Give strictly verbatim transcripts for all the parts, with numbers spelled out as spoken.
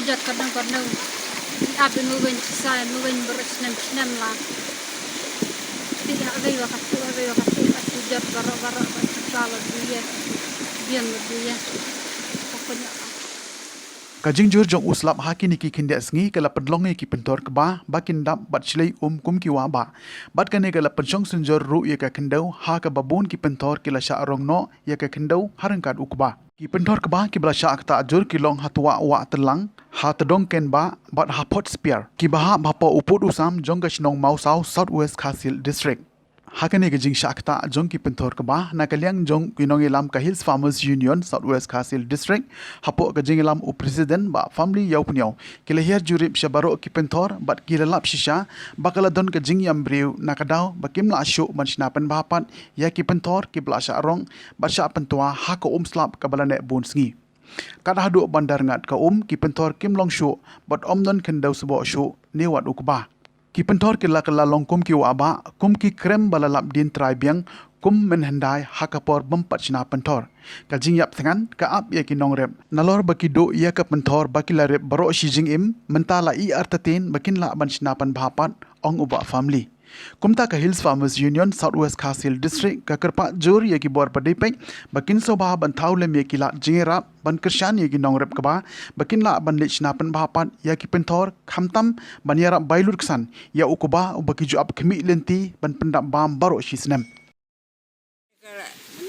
Jot ka dang ka dang. Ap inu wen sa inu wen ber snem snem la. Ti ha wei wa ka tu ha wei wa ka tu ha tu jot baroh baroh ba tu ka la duya. Biang la duya. Ka kunya. Ka jingjur jong u slap ha kine ki khyndiat sngi ka la pynlong ïa ki pynthor kba ba kin dap bad shlei um kum ki wah bah. Bad kane ka la pynshong synjor ruh ïa ka khyndew ha kaba bun ki pynthor ki la shah rong noh ïa ka khyndew ha ryngkat u kba. Ki pynthor kba kiba la shah ktah jur ki long ha Tuah Wah Tlang, ha Tdong Kenbah bad ha Photsper. Kiba hap hapoh u pud u sam jong ka shnong Mawsaw, South West Khasi Hills District. Ha kane ka jingshah ktah jong ki pynthor kba na ka liang jong ki nongïalam ka Hills Farmers Union South West Khasi Hills District, hapoh ka jingïalam u President Bah Family Ïawpniaw, ki la hiar jurip sha baroh ki pynthor bad ki la lap shisha ba ka la don ka jingïam briew na ka daw ba kim lah shuh ban shna pynbha pat ïa ki pynthor kiba la shah rong bad shah pyntwa ha ka um slap kaba la neh bun sngi. Kat haduh ban da rngat ka um, ki pynthor kim long shuh bad ym don khyndew sboh shuh ne wat u kba. Ki pynthor ki la kylla long kum ki wah bah, kum ki krem ba la lap dien trai biang, kum mynhyndai ha ka por bym pat shna pynthor. Ka jingïap thngan ka ap ïa ki nongrep nalor ba ki duh ïa ka pynthor ba ki la rep baroh shi jingim, mynta la ïeh artatien ba kin lah ban shna pynbha pat, ong u Bah Family. Kumta ka Hills Farmers Union South West Khasi Hills District ka kyrpad jur ïa ki bor ba dei peit ba kin sngewbha ban thaw lem ïa ki lad jingïarap ban kyrshan ïa ki nongrep kba ba kin lah ban leit shna pynbha pat ïa ki pynthor, khamtam ban ïarap bai lut ksan ïa u kba uba ki ju ap khmih lynti ban pyndap bam baroh shi snem.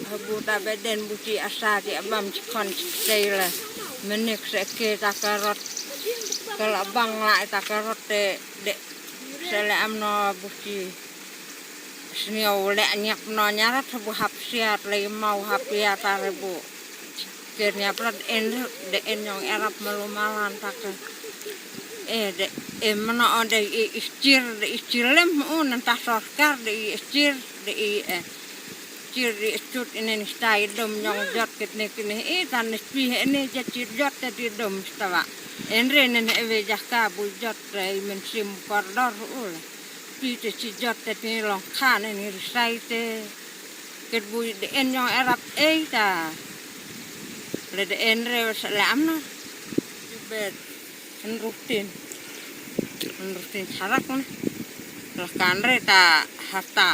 Habu ta beden buti asa ti abam cikon cikei la. Menik seke ta karot. Kala bang la ta karot te de sele amno buti. Sniaw le nyap no nyarat habu hap siat le mau hap ya ta rebu. Ker nyap rat en de en yong erap malu malan ta ke. Eh de eh mano de i istir de istir lem u nan ta sorkar de i istir de i eh. Cir di cut ine ni sta i dom nyong jot kit ne kine i tan ne spi he ne jat cir jot te di dom sta wa. Enre ne ne ewe jaka bu jot te i men sim kordor ul. Pi te ci jot te ni long kha ne ni risai te. Kit bu de en nyong erap ei ta. Le de enre wa salam na. Jubet. Nrutin. Nrutin sarak ne. La kanre ta hata.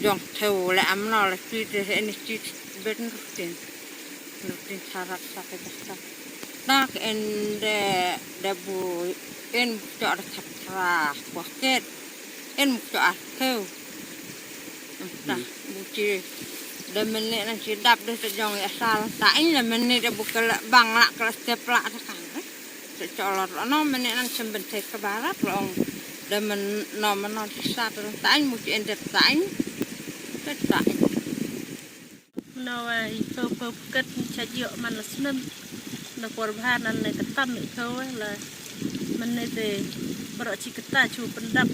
Jong theu le amno le ti te he ni ti bet nrutin. Nrutin sarak sa ke jaka. Tak en de de bu en bu cok de katra kuaket. En bu cok atheu. Tah bu ci de mene nan ci dap de te jong ya sal ta in le mene de bu kele bang la kele step la ta kan. Te color lo no mene nan sembente ke barat lo ong. De men no men no ci sat lo tain mu ci endet tain. Te tain. Meno wa i phew phew pket ni cha jio man la snem. Na por bha nan ne ketam i phew la. Mene te bro ci keta chu pendap.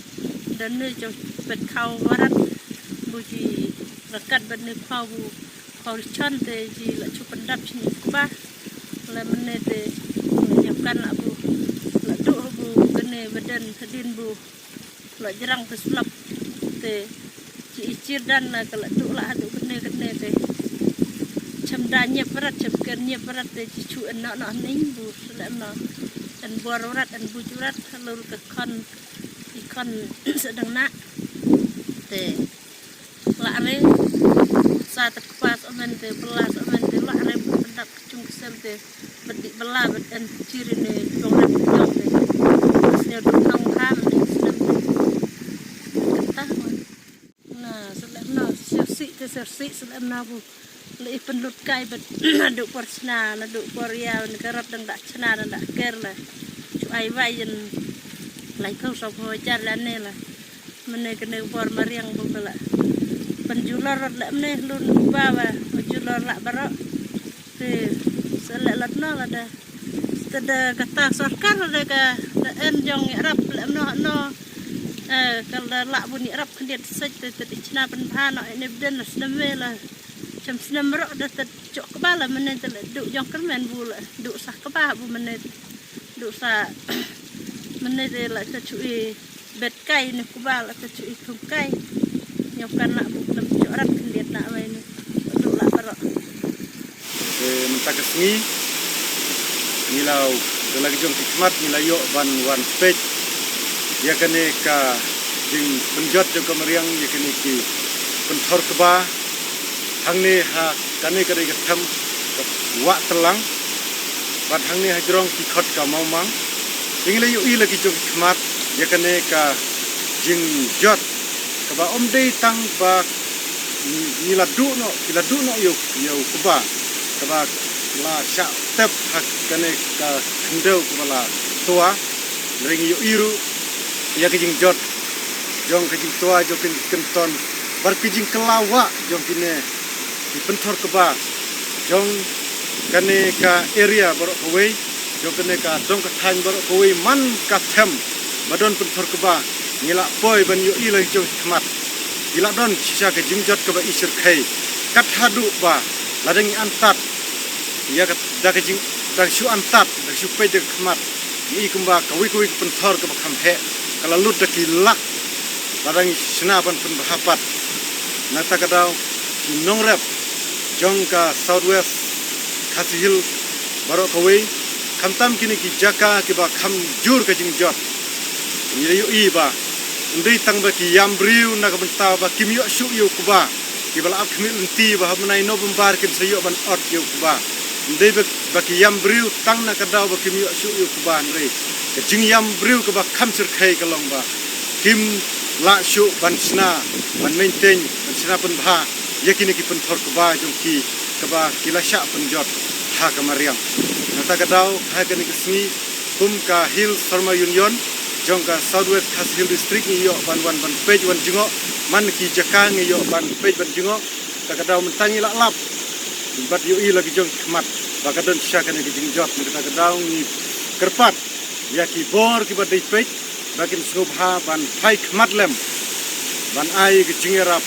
Dan ne cho pet khau warat. Bu ci rakat ban ne khau bu. Khau richon te ji la chu pendap chini kba. La mene te nyap kan la bu. La du bu kene beden kedin bu. La jrang te sulap te. Ji i chir dan la ka la du la hadu kene kene te. Chem da nyep rat chem ker nyep rat te ji chu en no no ning bu sele no. En bor rat en bu rat lur ka kon. I kon sedang nak. Te. La re sa te kpas amen te belas amen te la re pendak kacung kesem te bedi bela bet en ciri ne dong rep dong te sel dong kang kang ne sem te kata na selem na sersi te sersi selem na bu le i penlut kai bet na du por sna na du por ya ne kerap dang dak sna na dak ker la cu ai wai yen lai kau sa bo jar la ne la. Mene kene bor mariang bu kala. Penjulor le mene lun ba ba penjulor la baro. Te sele lat no la da. Te da kata sorkar da ka da en jong i rap le no no. Eh kal da la bu ni rap kendiat sej te te di chna pen bha no ne bden la snem me la. Chem snem ro da te chok kba la mene te le du jong kermen bu la du sah kba bu mene. Du sa mene de la ta chu i bet kai ne kuba la ta chu i thum kai. Nyau kan la bu lam chu rat khliat na wai ne. Du la baro. Te mynta ka sngi ngi la La ki jong ki khmat ngi la ïoh ban wan peit ïa kane ka jingpynjot jong ka mariang ïa kine ki pynthor kba hangne ha kane ka dei ka them ka Wah Tlang bad hangne ha jrong ki khot ka Mawmang. Te ngi la ïohi la ki jong ki khmat ïa kane ka jingjot kaba ym dei tang ba ngi la duh noh, ki la duh noh ïa u, ïa u kba kaba la shah tep ha kane ka khyndew kaba la twa. Hynrei ngi ïohi ruh ïa ka jingjot jong ka jingtwa jong ka jingkynton bad ka jingkylla wah jong kine ki pynthor kba jong kane ka area baroh kawei, jong kane ka dong ka thaiñ baroh kawei man ka them ba don pynthor kba. Ngi la poi ban ïohi la ki jong ki khmat. Ki la don shisha ka jingjot kaba i shyrkhei kat haduh ba lada ngi antad ïa ka, da ka jing, da ka shu antad, da ka shu peit da ka khmat, ngi i kumba kawei kawei ka pynthor kaba kham heh ka la lut da ki lak. Lada ngi shna ban pynbha pat, na kata ka daw ki nongrep jong ka South West Khasi Hills baroh kawei, khamtam kine ki jaka kiba kham jur ka jingjot, ngi la ïohi ba ym dei tang ba ki ïam briew na ka bynta ba kim ïoh shuh ïa u kba, kiba la ap khmih lynti ba ha u bnai November kin sa ïoh ban ot ïa u kba. Ym dei ba, ba ki ïam briew tang na ka daw ba kim ïoh shuh ïa u kba, hynrei ka jingïam briew kaba kham shyrkhei ka long ba kim lah shuh ban shna, ban maintain, ban shna pynbha ïa kine ki pynthor kba jong ki kaba ki la shah pynjot ha ka mariang. Na kata ka daw ha kane ka sngi, kum ka Hill Sarma Union jong ka South West Khasi Hills District, ngi ïoh ban wan ban peit wan jngoh man ki jaka, ngi ïoh ban peit ban jngoh. Kata ka daw mynta ngi la lap bad ïohi la ki jong ki khmat ba ka don shisha kane ka jingjot. Na kata ka daw ngi kyrpad ïa ki bor kiba dei peit ba kin sngewbha ban phai khmat lem ban ai ka jingïarap